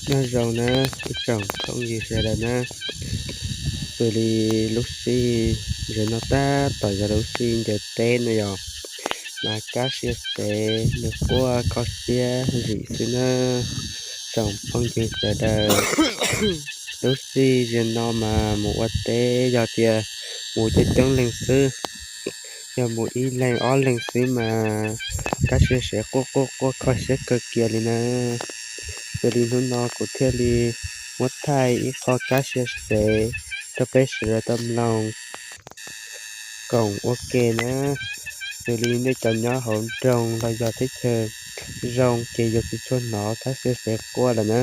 Nyob zoo na ib tsoom phooj ywg sawv daws na, xws li lub sij hawm no tab tom yog lub sij hawm ncaws teb no yog, mas kab sia xev nws quaj kho siab zim xwb na tsoom phooj ywg sawv daws. Lub sij hawm no mas mus ua teb yog tias mus coob coob leej xwb, yog mus ib leeg ob leeg xwb mas kab sia xev quaj quaj quaj kho siab kawg kiag li na. Xws li hnub no kuv thiaj li muab thaij ib qho kab sia xev rau peb sawv daws tau mloog koom ua ke na. Xws li nej cov nyob hauv nroog los yog teb chaws zoo ces yuav tsis tshua hnov kab sia xev quaj lawm na.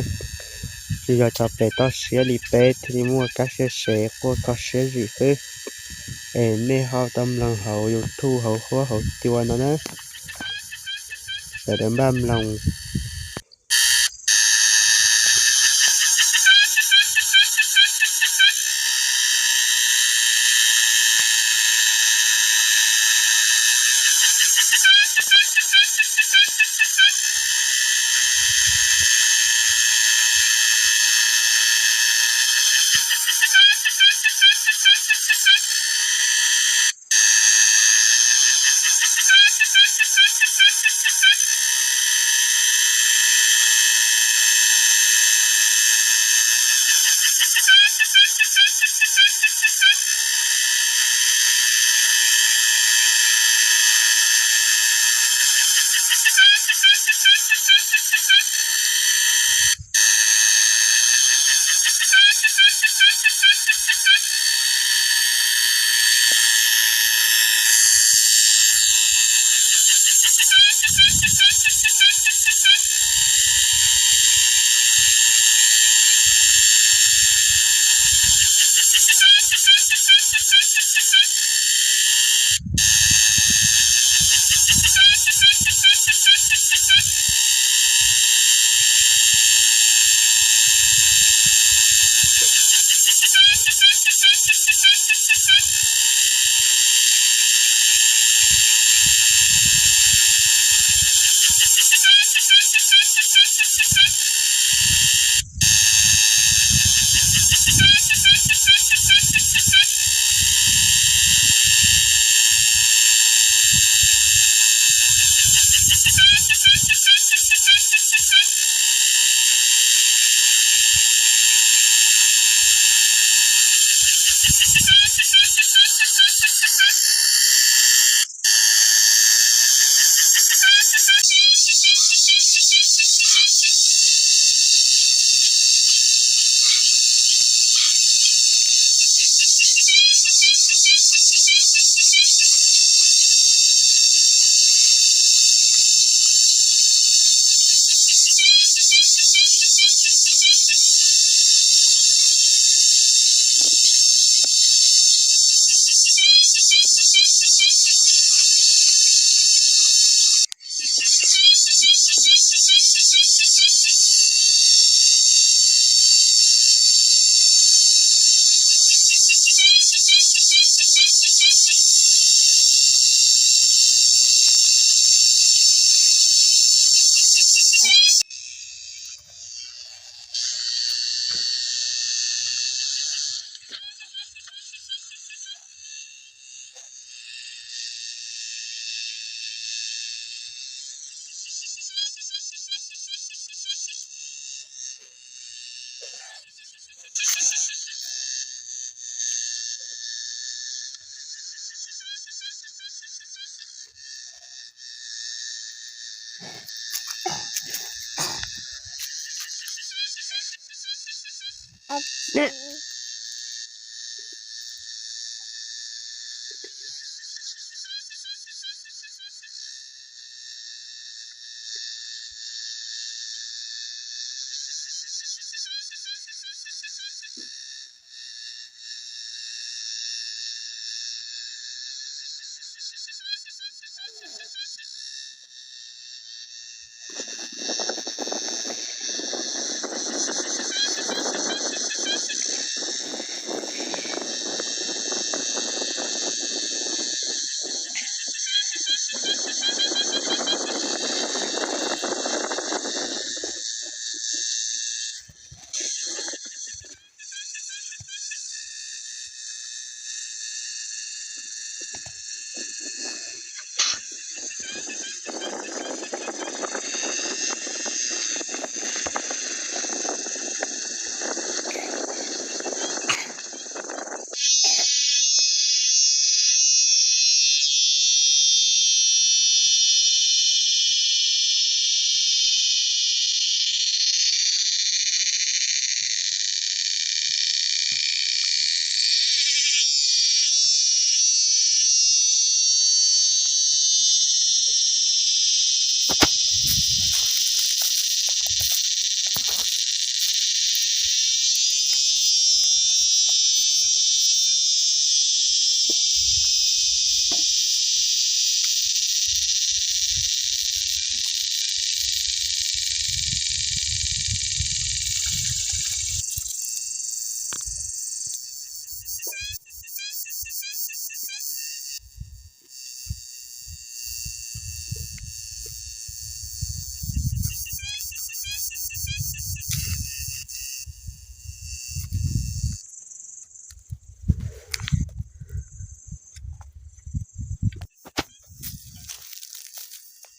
Tsuas yog cov pem toj siab li peb thiaj li muaj kab sia xev quaj kho siab zim xwb. Es nej ho tau mloog hauv YouTube hauv huab hauv cua no na. Sawv daws npaj mloog.